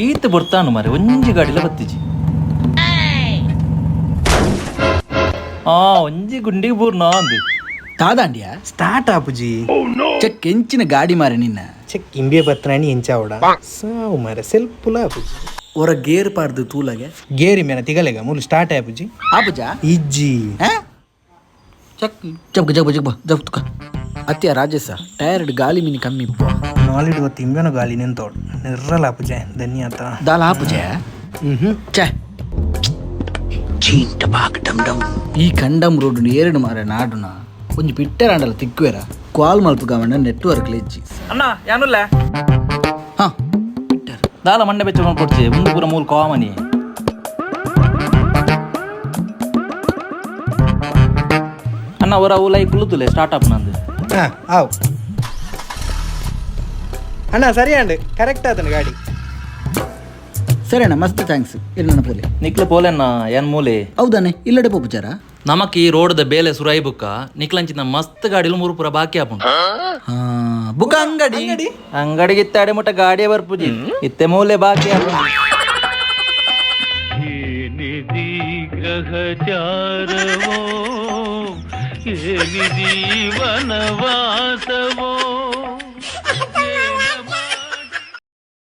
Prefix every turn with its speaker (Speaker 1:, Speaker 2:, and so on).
Speaker 1: ಈತ ಬರ್ತಾನು ಮಾರೆ, ಒಂಜಿ ಗಾಡಿಲ ಬತ್ತಿಜಿ. ಆ ಒಂಜಿ ಗುಂಡಿಗೆ ಬೂರ್ನ ಅಂದು.
Speaker 2: ತಾದಾಂಡಿಯ.
Speaker 3: ಸ್ಟಾರ್ಟ್ ಆಪುಜಿ.
Speaker 2: ಚೆಕ್, ಎಂಚಿನ ಗಾಡಿ ಮಾರೆ ನಿನ್ನ?
Speaker 3: ಚೆಕ್, ಇಂಬಿಯ ಬತ್ರಾಣಿ ಎಂಚಾವಡ ಸಾವು ಮಾರೆ, ಸೆಲ್ಪುಲ ಆಪುಜಿ.
Speaker 2: ಒರ ಗೇರ್ ಪಾಡ್ದು ತೂಲಗೆ.
Speaker 3: ಗೇರಿ ಮೇನ ತಿಗಲೆಗ, ಮೂಲು ಸ್ಟಾರ್ಟ್ ಆಪುಜಿ.
Speaker 2: ಆಪುಜಾ?
Speaker 3: ಇಜ್ಜಿ.
Speaker 2: ಚೆಕ್, ಜಬ್ ಜಬ್ ಜಬ್ ಜಬ್ ತುಕ. ಅತ್ಯ ರಾಜೇಶ, ಟೈರ್ಡ್ ಗಾಲಿ ಮಿನಿ ಕಮ್ಮಿ ಇಪ್ಪು.
Speaker 3: ನಾಲಿಡ್ ಗೊತ್ತು, ಇಂಬೇನ ಗಾಲಿ ನಿಂತೋಡು ನಿರ್ರಲ ಆಪುಜೆ ಧನ್ಯಾತ.
Speaker 2: ದಾಲ ಆಪುಜೆ? ಛೆ, ಚೀಂಟ ಬಾಕ್ ಡಮ್ ಡಮ್. ಈ ಕಂಡಮ್ ರೋಡ್ ಏರಡು ಮಾರೆ ನಾಡುನ. ಒಂಜಿ ಪಿಟ್ಟರಾಂಡಲ ತಿಕ್ಕುವೆರ? ಕಾಲ್ ಮಲ್ಪುಗವಣ್ಣ, ನೆಟ್ವರ್ಕ್ ಲೆಜ್ಜಿ.
Speaker 1: ಅಣ್ಣ, ಯಾನುಲ್ಲ.
Speaker 2: ಹಾ.
Speaker 1: ದಾಲ ಮಂಡೆ ಬೆಚ್ಚ ಕೊಡ್ಚಿ, ಮುಂದೆ ಪೂರ ಮೂಲು ಕಾಮನಿ. ಅಣ್ಣ, ಅವರ ಅವು ಲೈ ಕುಳ್ಳುತ್ತಲೆ ಸ್ಟಾರ್ಟ್ ಅಪ್ ನಂದು.
Speaker 3: ಹಾ, ಆವ್ ಅಣ್ಣ, ಸರಿ ಅಂಡ್ ಕರೆಕ್ಟ್ ಆತನ ಗಾಡಿ.
Speaker 2: ಸರಿ ಅಣ್ಣ, ಮಸ್ತ್ thanks. ಇರ್ನ ಪೋಲೆ.
Speaker 1: ನಿಕ್ಲ ಪೋಲೆನ್ನ ಏನ್ ಮೂಲೆ.
Speaker 2: ಹೌದಾನೆ, ಇಲ್ಲಡೆ ಪೋಪುಚಾರ?
Speaker 1: ನಮಕ್ ಈ ರೋಡ್ದ ಬೇಲೆ ಸುರಾಯಿ ಬುಕ್ಕ ನಿಕ್ಲಂಚಿನ ಮಸ್ತ್ ಗಾಡಿಲು ಮೂರು ಪೂರ ಬಾಕಿ ಆಪುಂಡು.
Speaker 2: ಹಾ, ಬುಕ್ಕ ಅಂಗಡಿ.
Speaker 1: ಅಂಗಡಿಗೆ ಇತ್ತೆ ಅಡೆ ಮುಟ್ಟ ಗಾಡಿಯೇ ಬರ್ಪುಜಿ, ಇತ್ತೆ ಮೂಲೆ ಬಾಕಿ ಆಪುಂಡು.
Speaker 4: ಏನಿದೀ ಗ್ರಹಚಾರವೋ, ಏನಿದೀ ವನವಾಸವೋ.